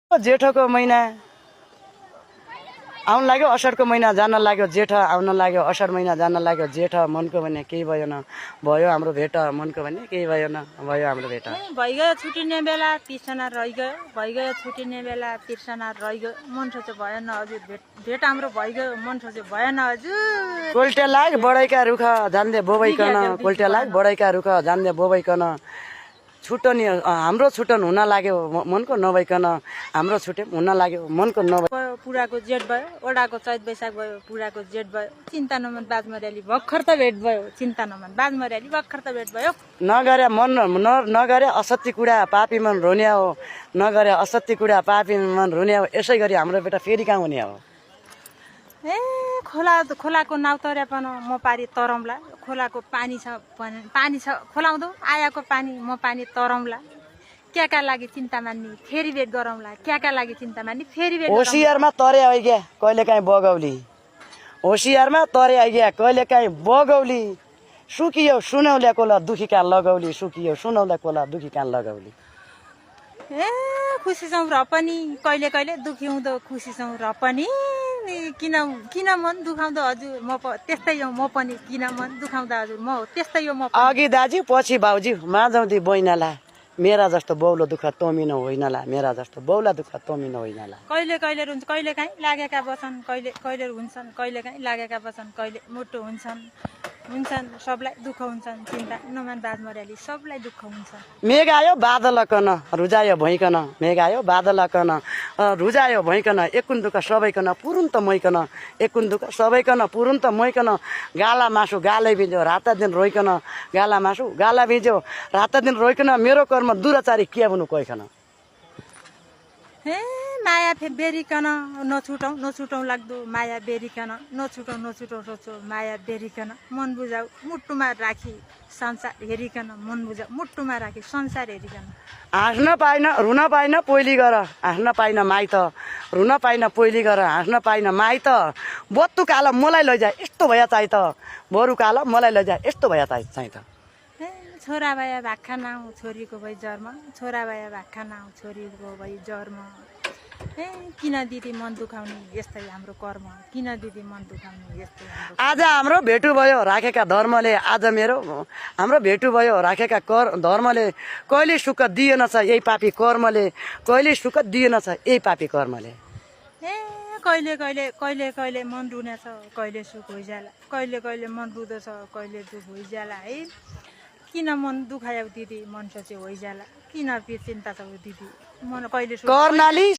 जेठको महिना आउन लाग्यो, असारको महिना जान लाग्यो, जेठ आउन लाग्यो, असार महिना जान लाग्यो, जेठ मनको भने केही भएन, भयो हाम्रो भेट, मनको भने केही भएन, भयो हाम्रो भेट। भइगयो छुटिने बेला तिर्सना रहिगयो, भइगयो छुटिने बेला तिर्सना रहिगयो, मन सोचे भएन हजुर, भेट हाम्रो भइगयो, मन सोचे भएन हजुर। कोल्टे लाग बढाइका रुख जान्दै बोबाइकन, कोल्टे लाग बढाइका रुख जान्दै बोबाइकन, छुटनी हाम्रो छुटन हुन लाग्यो मनको नभइकन, हाम्रो छुटे हुन लाग्यो मनको नभइ। पुराको जेठ भयो, ओडाको चैत वैशाख भयो, पुराको जेठ भयो, चिन्ता नमन बाजमर्याली भर्खर त भेट भयो, चिन्ता नमन बाजमर्याली भर्खर त भेट भयो। नगरे मन नगरे असत्य कुरा पापी मन रोन्या हो, नगरे असत्य कुरा पापी मन रोन्या हो, यसै गरी हाम्रो बेटा फेरि कहाँ हुने हो। ए खोलाको नाउ तर्यापन म पारी तरौँला, खोलाको पानी छ खोलाउँदो आयाको पानी म पानी तरौँला, क्याका लागि चिन्ता मान्ने फेरि भेट गरौँला, क्याका लागि चिन्ता मान्ने फेरि भेट। होसियारमा तरे आइग्या कहिले काहीँ बगौली, होसियारमा तरे आइग्या कहिले काहीँ बगौली, सुकियो सुनौल्या कोला दुखी कान लगौली, सुकियो सुनौल्या कोला दुखी कान लगौली। ए खुसी छौँ र पनि कहिले कहिले दुखी हुँदो खुसी छौँ र पनि, किन मन दुखाउँदो हजुर म त्यस्तै हो, म पनि किन मन दुखाउँदा हजुर म त्यस्तै हो, म अघि दाजु पछि भाउजू माझौँदी बैनाला, मेरा जस्तो बौलो दुःख तमिन होइनला, मेरा जस्तो बौला दुःख तमिन होइनला। कहिले कहिले रुन्छ कहिले काहीँ लागेका बछन्, कहिले कहिले हुन्छन् कहिले काहीँ लागेका बछन्, कहिले मुटु हुन्छन् सबलाई दुःख हुन्छन्, चिन्ता नमान बाजमर्याली सबलाई दुःख हुन्छ। मेघ आयो बादलकन रुजायो भइकन, मेघ आयो बादलकन रुजायो भइकन, एकुन दुःख सबैकन पुरुन्त मैकन, एकुन दुःख सबैकन पुरुन्त मैकन, गाला मासु गालै भिज्यो रात दिन रोइकन, गाला मासु गाला भिज्यो रात दिन रोइकन, मेरो कर्म दुराचारी के बुनु कोइकन। हे माया बेरिकन नछुटौँ लाग्दो माया बेरिकन, नछुटौँ सोचो माया बेरिकन, मन बुझाऊ मुटुमा राखी संसार हेरिकन, मन बुझाऊ मुटुमा राखी संसार हेरिकन। हाँस्न पाइन रुन पाइन पोइली गर, हाँस्न पाइन माइत रुन पाइन पोइली गर, हाँस्न पाइन माइत, बत्तु काल मलाई लैजा यस्तो भया चाहिँ त, बरु काल मलाई लैजा यस्तो भया चाहिँ त। छोरा भए भाखा नाउ छोरीको भई जन्म, छोरा भए भाखा नाउ छोरीको भई जन्म, किन दिदी मन दुखाउने यस्तै हाम्रो कर्म, किन दिदी मन दुखाउने यस्तै हाम्रो। आज हाम्रो भेटु भयो राखेका धर्मले, आज हाम्रो भेटु भयो राखेका धर्मले, कहिले सुख दिएन छ यही पापी कर्मले, कहिले सुख दिएन छ यही पापी कर्मले। कहिले कहिले कहिले कहिले मन रुनेछ कहिले सुख होइजाला, कहिले कहिले मन रुँदछ कहिले दुख होइजाला है, किन मन दुखायो दिदी मन सोचे होइजाला, किन चिन्ता छ दिदी मन कहिले कर्णाली